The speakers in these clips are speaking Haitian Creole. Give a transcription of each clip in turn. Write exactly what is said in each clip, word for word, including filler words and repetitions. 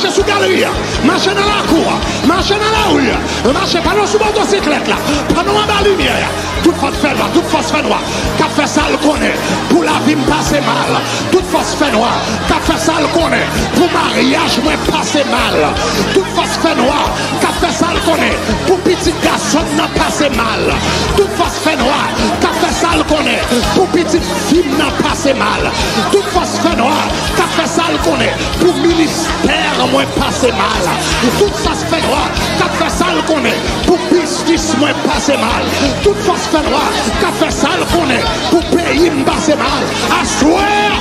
Mache sou galri a, mache nan lakou a, mache nan lari a, mache pandan w sou motosiklèt la, pandan w anba limyè a. Tout fòs fènwa, tout fòs fènwa k ap fè sa l konnen pou lavi m pase mal. Tout fòs fènwa k ap fè sa l konnen pou maryaj mwen pase mal. Tout fòs fènwa k ap fè sa l konnen pou pitit gason m nan pase mal. Tout fòs fènwa k ap fè sa l konnen pou pitit fi m nan pase mal. Tout fòs fènwa k ap fè sa l konnen pou ministè mwen pase mal. Tout fòs fènwa k ap fè sa l konnen pou biznis mwen pase mal. Tout fòs fènwa k ap fè sa l konnen pou peyi m pase mal. Aswè a,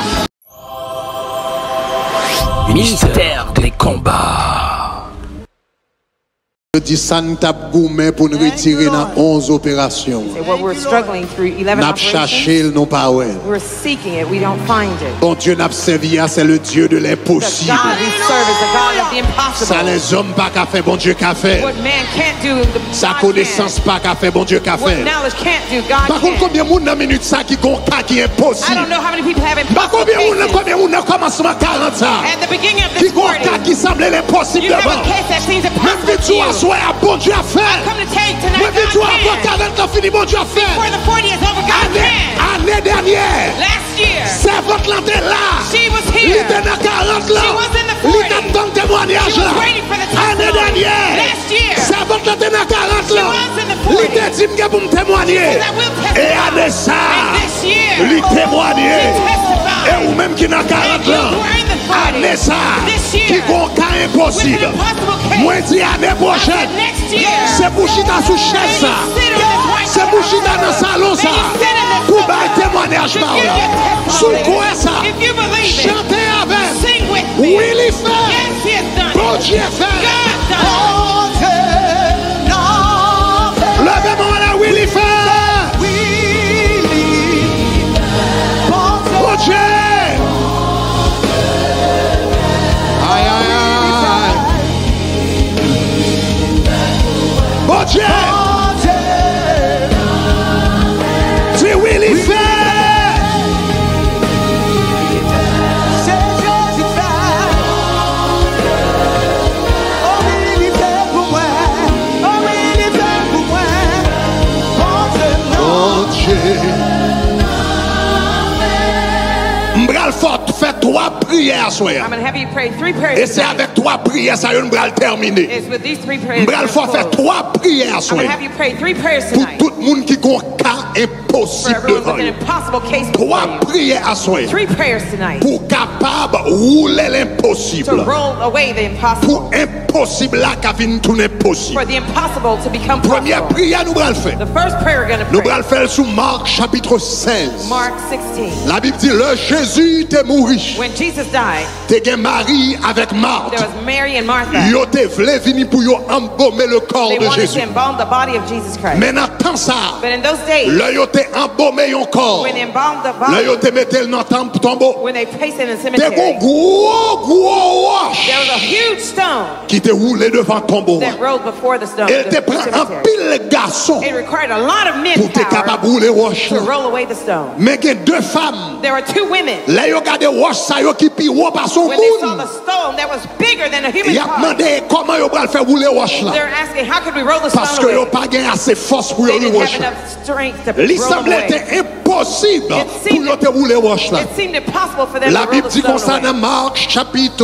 Mystère des combats. Yo di sa n t ap goumen pou n retire nan onz operasyon. Say what we're struggling through, eleven operations. N ap chache l, nou pa wè l. We're seeking it, we don't find it. Bondye n ap sèvi a, se le Dieu de l'impossible. The God we serve is the God of the impossible. Sa lèzòm pa ka fè, Bondye ka fè. What man can't do, the God can. Sa konesans pa ka fè, Bondye ka fè. What knowledge can't do, God can. Pa konn konbyen moun nan minit sa ki gon ka ki enposib. I don't know how many people have impossible cases. Pa konbyen moun nan, konbyen moun nan kòmansman karant sa. At the beginning of this forty, ki gon ka ki sanble l enposib devan. You have a case that seems impossible to you. Mwen vin di w aswè a, Bondye ap fè. I come to tell you tonight, God can. Mwen vin di w avan karant lan fini, Bondye ap fè. Before the forty is over, God can. Ane, ane dènyè. Last year, sèvant lan te la. She was here. Li te nan karant lan. She was in the forty. Li t ap tann temwanyaj la. She was waiting for the testimony. Ane dènyè, last year, sèvant lan te nan karant lan. She was in the forty. Li te di, "M gen pou m temwanye." She said, "I will testify." E ane sa, and this year, li temwanye. She testified. E ou menm ki nan karant lan, and you were in the forty, ane sa, this year, ki gon ka enposib, with an impossible case, mwen di ane pwochèn, I said, next year, se pou chita sou chèz sa, sit on this white chair, se pou chita nan salon sa, sit in this sofa, pou bay temwanyaj pa w la. To give your testimony. Si w kwè sa, if you believe it, chante avè m. Sing with me. Wi, li fè. Yes, he has done it. Bondye fè. God done it. Leve men w anlè, wi, li fè. Bondye. Ay, ay, ay. Bondye. Di wi, li fè. Se Jezi k fè. O wi, li fè pou mwen. O wi, li fè pou mwen. Bondye m nan. Bondye. M pral fè, fè twa priyè aswè a. I'm gonna have you pray three prayers tonight. E se avèk twa priyè sa yo n pral tèmine. It's with these three prayers. M pral fè w fè twa priyè aswè a. I'm gonna have you pray three prayers tonight. Pou tout moun ki gon ka enposib devan yo. For everyone with an impossible case before you. Twa priyè aswè a. Three prayers tonight. Pou w kapab woule lenposib. To roll away the impossible. Pou enposib la ka vin tounen posib. For the impossible to become possible. Premye priyè nou pral fè. The first prayer we're gonna pray. Nou pral fè l sou Mark chapit sèz. Mark sixteen. Labib di, lè Jezi te mouri, when Jesus died, te gen Mari avèk Mat. There was Mary and Martha. Yo te vle vini pou yo anbome le corps de Jésus. They wanted to embalm the body of Jesus Christ. Men nan tan sa a, but in those days, lè yo te anbome yon kò, when they embalmed the body, lè yo te mete l nan tanp tonbo, when they placed it in the cemetery, te gon gwo, gwo wòch, there was a huge stone ki te woule devan tonbo a. That rolled before the stone, the cemetery. E l te pran anpil gason pou te kapab woule wòch la. It required a lot of men power to roll away the stone. Men gen de fanm, there were two women. Lè yo gade wòch sa yo ki pi wo pase yon moun, when they saw the stone that was bigger than a human body, y ap mande kòman yo pral fè woule wòch la. They're asking, "How could we roll the stone away?" Paske yo pa gen ase fòs pou yo woule wòch la. They didn't have enough strength to roll them away. Li sanble te enposib pou yo te woule wòch la. It seemed impossible for them to roll the stone away. Labib di konsa nan Mark chapit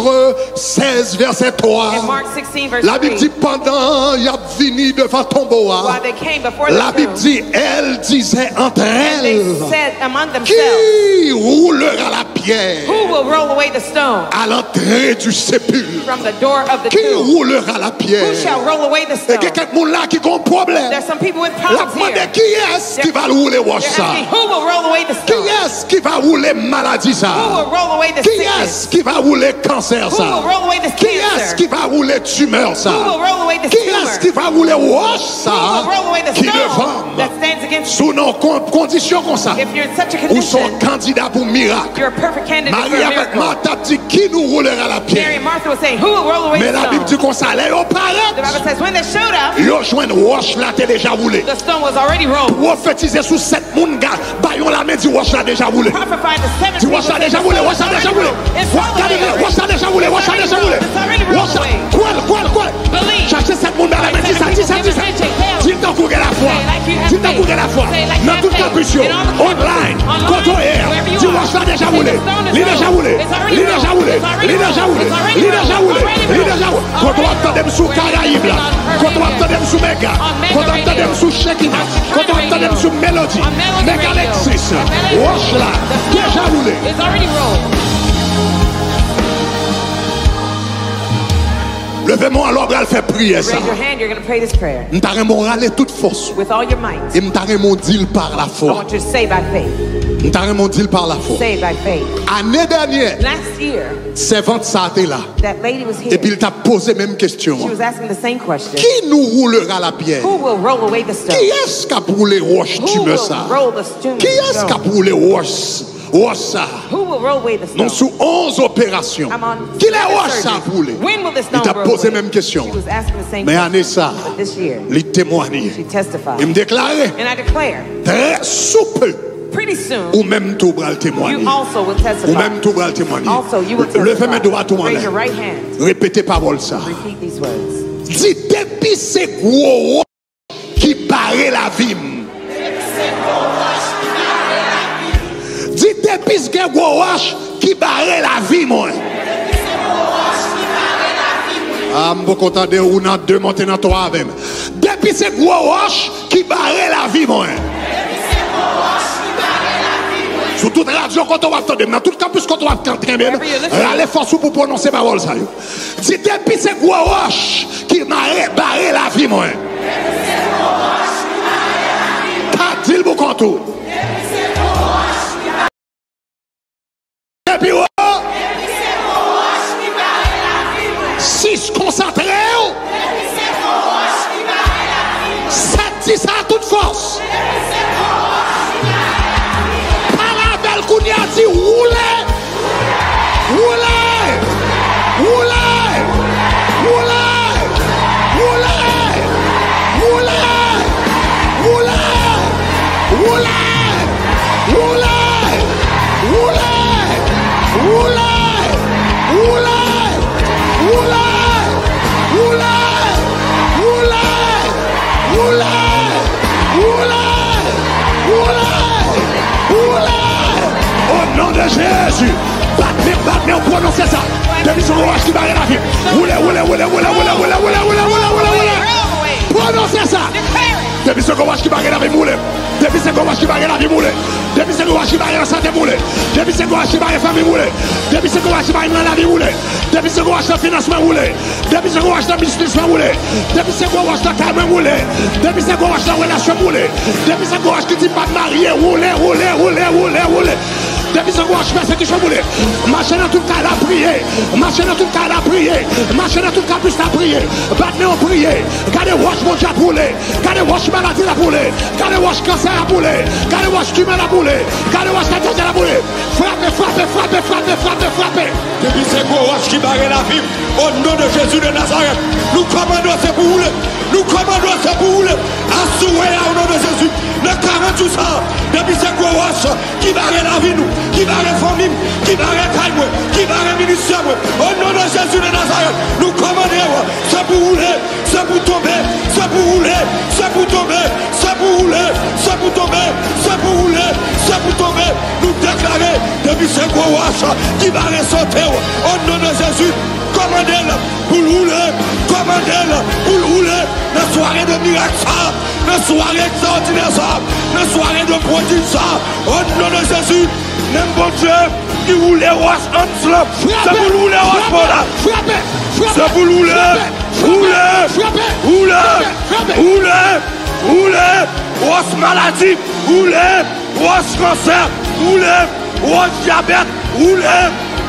sèz, vèsè twa. In Mark sixteen, verse three. Labib di pandan y ap vini devan tonbo a, while they came before the tomb, Labib di, elles disaient entre elles, and they said among themselves, qui roulera la pierre, who will roll away the stone, à l'entrée du sépulcre? From the door of the tomb. Qui roulera la pierre? Who shall roll away the stone? E gen kèk moun la ki gon pwoblèm. There's some people with problems here. L ap mande kiyès ki va woule wòch sa. They're asking, "Who will roll away the stone?" Kiyès ki va woule maladi sa? Who will roll away the sickness? Kiyès ki va woule kansè sa? Who will roll away this cancer? Kiyès ki va woule timè sa? Who will roll away this tumor? Kiyès ki va woule wòch sa ki devan m? Who will roll away the stone that stands against you? Sou non kon-, kondisyon konsa, if you're in such a condition, ou se yon kandida pou mirak. You're a perfect candidate for a miracle. Mari avèk Mat ap di, "Qui nous roulera la pierre?" Mary and Martha were saying, "Who will roll away the stone?" Men Labib di konsa, lè yo parèt, the Bible says, when they showed up, yo jwenn wòch la te deja woule. The stone was already rolled. Pwofetize sou sèt moun, ga-, ba yon lamen, di, "Wòch la deja woule." Prophesy to seven people. Di, "Wòch la deja woule, wòch la deja woule." It's already rolled. Gade, wòch la deja woule, wòch la deja woule. It's already rolled. Wòch Mega. Kote w ap tande m sou Shekinah. Kote w ap tande m sou Melody. Mega Lexus. Wòch la deja woule. Leve men w, alò w pral fè priyè sa. M ta renmen w rale tout fòs ou. E m ta renmen w di l pa lafwa. M ta renmen w di l pa lafwa. Ane dènyè, sèvant sa a te la. Epi l t ap poze menm kesyon an. Qui nous roulera la pierre? Kiyès k ap woule wòch timè sa a? Kiyès k ap woule wòch, wòch sa a? Nou sou onz operasyon. Kilè wòch sa ap woule? Li t ap poze menm kesyon an. Men ane sa a, li temwanye. E m deklare, trè sou pe, ou menm tou pral temwanye. Ou menm tou pral temwanye. Leve men dwat ou anlè. Repete pawòl sa a. Di, depi se gwo wòch ki bare lavi m. Di, depi se gwo wòch ki bare lavi mwen. A, m poko tande ou nan de, monte nan twa avè m. Depi se gwo wòch ki bare lavi mwen. Sou tout radyo kote w ap tande m, nan tout kanpis kote w ap tande m, rale fòs ou pou pwononse pawòl sa yo. Di, depi se gwo wòch ki mare, bare lavi mwen. Ka di l pou kont ou. Depi wo. Sis, konsantre w. Sèt, di sa tout fòs. Pale avè l kounye a, di woule. Woule! Woule! Woule! Woule! Woule! Woule! Woule! Woule! Woule! O non de Jezi! Bat men, bat men, pwononse sa! Depi se gwo wòch ki bare lavi m. Woule, woule, woule! Pwononse sa! Depi se gwo wòch ki bare lavi m, woule! Depi se gwo wòch ki bare lavi m, woule! Depi se gwo wòch ki bare nan sante m, woule! Depi se gwo wòch ki bare fanmi m, woule! Depi se gwo wòch ki bare nan lavi m, woule! Depi se gwo wòch nan finans mwen, woule! Depi se gwo wòch nan biznis mwen, woule! Depi se gwo wòch nan kay mwen, woule! Depi se gwo wòch nan relasyon m, woule! Depi se gwo wòch ki di m pa t marye, woule, woule, woule, woule, woule! Depi se gwo wòch pèsekisyon, woule! Mache nan tout kay la, priye! Mache nan tout kay la, priye! Mache nan tout kanpis la, priye! Bat men w, priye! Gade wòch Bondye ap woule! Gade wòch maladi la boule. Gade wòch kansè la boule. Gade wòch timè la boule. Gade wòch tèt chaje la boule. Frape, frape, frape, frape, frape, frape. Depi se gwo wòch ki bare lavi m, o non de Jezi de Nazarèt, nou kòmande w se pou woule. Nou kòmande w se pou woule. Aswè a, o non de Jezi, nan karant jou sa a, depi se gwo wòch ki bare lavi nou, ki bare fanmi m, ki bare kay mwen, ki bare ministè mwen, o non de Jezi de Nazarèt, nou kòmande w se pou woule. Se pou tonbe, se pou woule, se pou tonbe, se pou woule, se pou tonbe, se pou woule, se pou tonbe. Nou deklare, depi se gwo wòch ki bare sante w, o non de Jezi, kòmande l pou l woule, kòmande l pou l woule nan sware de mirak sa, nan sware egzòdinè sa, nan sware de pwodij sa, o non de Jezi, menm Bondye ki woule wòch Hans lan, se pou l woule wòch Paul la. Se pou l woule, woule, woule, woule, woule, wòch maladi, woule, wòch kansè, woule, wòch dyabèt, woule,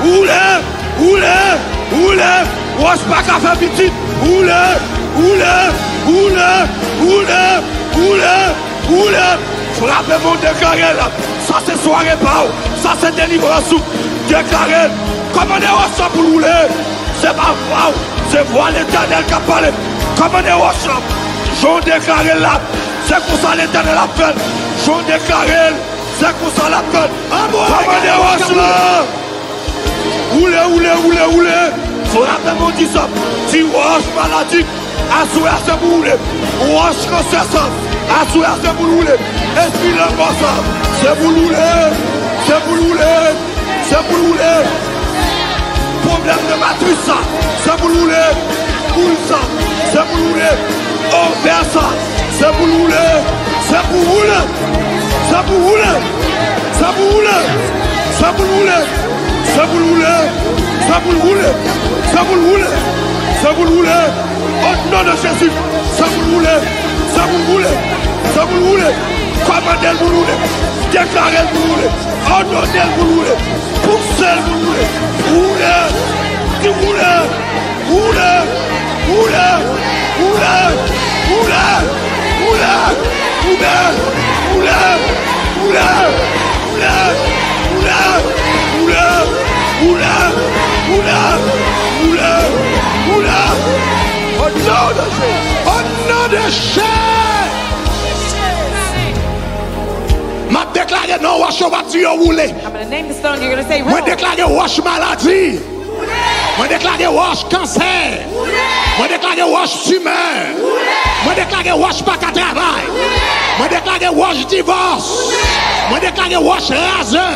woule, woule, woule, wòch pa ka fè pitit, woule, woule, woule, woule, woule. Woule! Frape men w, deklare l. Sa se sware pa w. Sa se delivrans ou. Deklare l. Kòmande wòch lan pou l woule. Se pa vwa w. Se vwa Letènèl k ap pale. Kòmande wòch lan. Jan w deklare l la, se konsa Letènèl ap fè l. Jan w deklare l, se konsa l ap fè l. Kòmande wòch lan. Woule, woule, woule, woule. Frape men w, di sa. Di wòch maladi, aswè a se pou woule. Wòch kansè sa, aswè a se pou l woule. Espri lanmò sa, se pou l woule. Se pou l woule. Se pou l woule. Pwoblèm de matris sa, se pou l woule. Boul sa, se pou l woule. Oh, pè sa, se pou l woule, se pou woule, se pou woule, se pou woule, se pou woule, se pou woule, se pou woule, se pou woule, se pou woule. O non de Jezi, se pou woule, se pou woule, se pou woule. Kòmande l pou woule, deklare l pou woule, òdone l pou woule, pouse l pou woule, woule, di woule. Woule! Woule! O non de Jezi! O non de Jezi! M ap deklare non wòch yo, w ap di yo woule. I'm gonna name the stone, you're gonna say, mwen deklare wòch maladi. Mwen deklare wòch kansè. Mwen deklare wòch timè. Mwen deklare wòch pa ka travay. Mwen deklare wòch divòs. Mwen deklare wòch razè.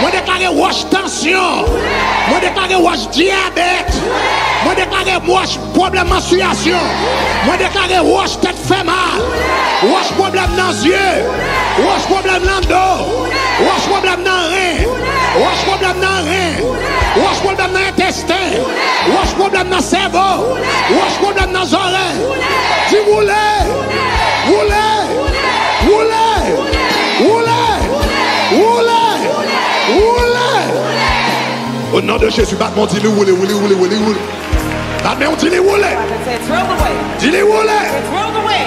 Mwen deklare wòch tansyon. Mwen deklare wòch dyabèt. Mwen deklare wòch pwoblèm mansiyasyon. Mwen deklare wòch tèt fè mal. Wòch pwoblèm nan zye. Wòch pwoblèm nan do. Wòch pwoblèm nan ren. Wòch pwoblèm nan ren. Wòch pwoblèm nan entesten. Wòch pwoblèm nan sèvo. Wòch pwoblèm nan zòrèy. Di woule. Woule. Woule. Woule. Woule. Woule. O non de Jezi, bat men w, di li woule, woule, woule, woule, woule. Bat men w, di li woule. Clap and say, "It's rolled away. Di li woule. It's rolled away."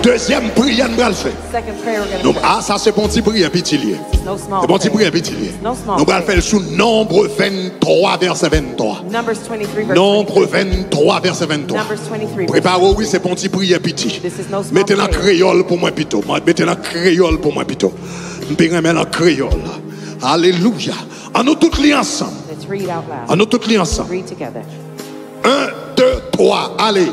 Dezyèm priyè n pral fè. Second prayer we're gonna Nou, pray. Ah, sa se pa yon ti priyè piti li ye. This is no small Se pa yon ti prayer. Priyè piti li ye. No small Nou pral prayer. Fè l sou Nonb venntwa, vèsè venntwa. Numbers twenty-three, verse Nonb twenty-three. Venntwa, vèsè venntwa. Numbers twenty-three, verse Prepare w, wi, se pa yon ti priyè piti. This is no small Mete l an prayer. Kreyòl pou mwen pito. Mwen, mete l an kreyòl pou mwen pito. M pi renmen l an kreyòl. Alelouya. Ann nou tout li ansanm. Let's read out loud. Ann nou tout li ansanm. Read together. Un, deux, trois, ale.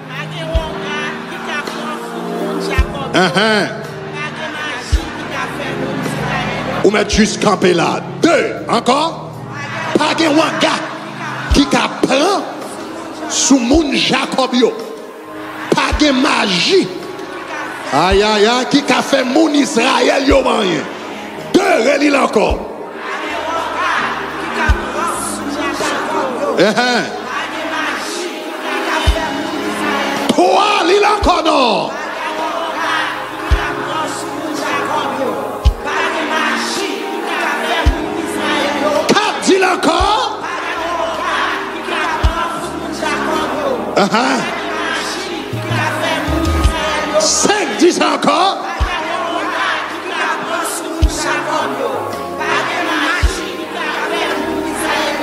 Pa gen wonga ki ka pran sou moun Jakòb yo. Enhen. Pa gen maji ki ka fè moun Izrayèl yo. Ou mèt jis kanpe la. De, ankò. Pa gen wonga ki ka pran sou moun Jakòb yo. Pa gen maji, ayayay, ki ka fè moun Izrayèl yo anyen. De, reli l ankò. Enhen. Twa, li l ankò non. Kat, di l ankò. Ahan. Senk, di sa ankò.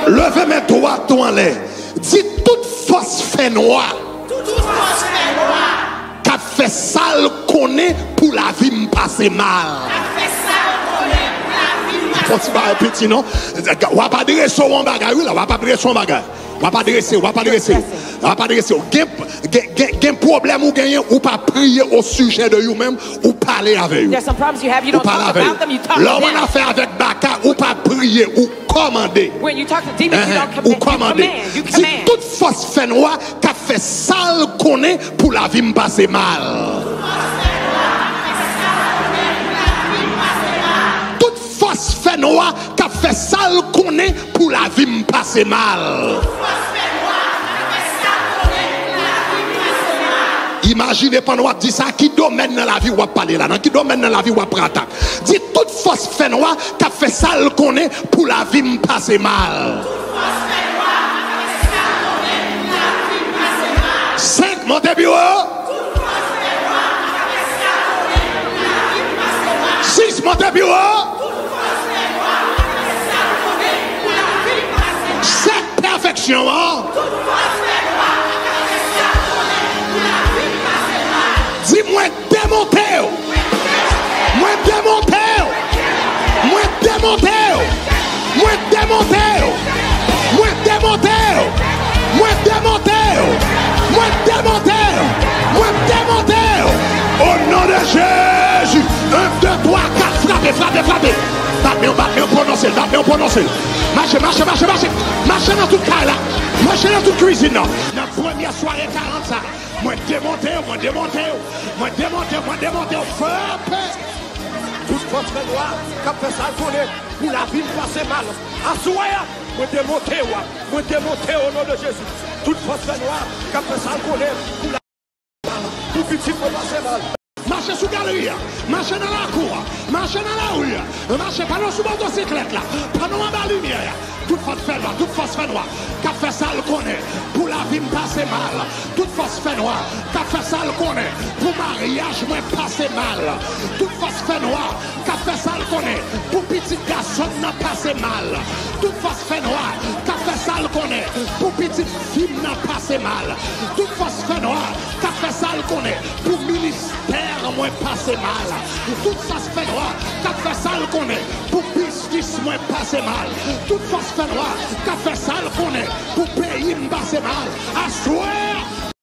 Leve men dwat ou anlè. Di tout fòs fènwa k ap fè sa l konnen pou lavi m pase mal. Fò ti bagay piti non. W ap adrese w yon bagay wi la, w ap adrese w yon bagay. W ap adrese, w ap adrese, w ap adrese. Gen, gen, gen, gen pwoblèm ou genyen, ou pa priye au sujet de yo menm, ou pale avè yo. There's some problems you have, you Ou don't pale talk avè yo. About them, you talk Lè w to ann them. Afè avèk baka, ou pa priye, ou kòmande. When you talk to demons, you Enhen, don't ou command, you kòmande. Command, you Di command. Tout fòs fènwa k ap fè sa l konnen pou lavi m pase mal. Tout fòs fènwa k ap fè sa l konnen pou lavi m pase mal. Imajine pandan w ap di sa, ki domèn nan lavi w ap pale la? Nan ki domèn nan lavi w ap pran atak? Di tout fòs fènwa k ap fè sa l konnen pou lavi m pase mal. Senk, monte pi wo. Sis, monte pi wo. Sèt, pèfeksyon an. Di, mwen demonte yo. Mwen demonte yo. Mwen demonte yo. Mwen demonte yo. Mwen demonte yo. Mwen demonte yo. Mwen demonte yo. Mwen demonte yo. O non de Jezi. Un, deux, trois, quatre. Frape, frape, frape. Bat men w, bat men w, pwononse l, bat men w, pwononse l. Mache, mache, mache, mache. Mache nan tout kay la. Mache nan tout kwizin nan. Nan premyè sware karant sa. Mwen demonte yo, mwen demonte yo, mwen demonte yo, mwen demonte yo. Frape! Tout fòs fènwa k ap fè sa l konnen pou lavi m pase mal. Aswè a, mwen demonte yo, mwen demonte yo o non de Jezi. Tout fòs fènwa k ap fè sa l konnen pou lavi m pase mal, pou pitit mwen pase mal. Mache sou galri a, mache nan lakou a, mache nan lari a, mache pandan w sou motosiklèt la, pandan w anba limyè a. Tout fòs fènwa, tout fòs fènwa k ap fè sa l konnen pou lavi m pase mal. Tout fòs fènwa k ap fè sa l konnen pou maryaj mwen pase mal. Tout fòs fènwa k ap fè sa l konnen pou pitit gason m nan pase mal. Tout fòs fènwa k ap fè sa l konnen pou pitit fi m nan pase mal. Tout fòs fènwa k ap fè sa l konnen pou ministè mwen pase mal. Tout fòs fènwa k ap fè sa l konnen pou biznis mwen pase mal. Tout fòs fènwa k ap fè sa l konnen pou peyi m pase mal. Aswè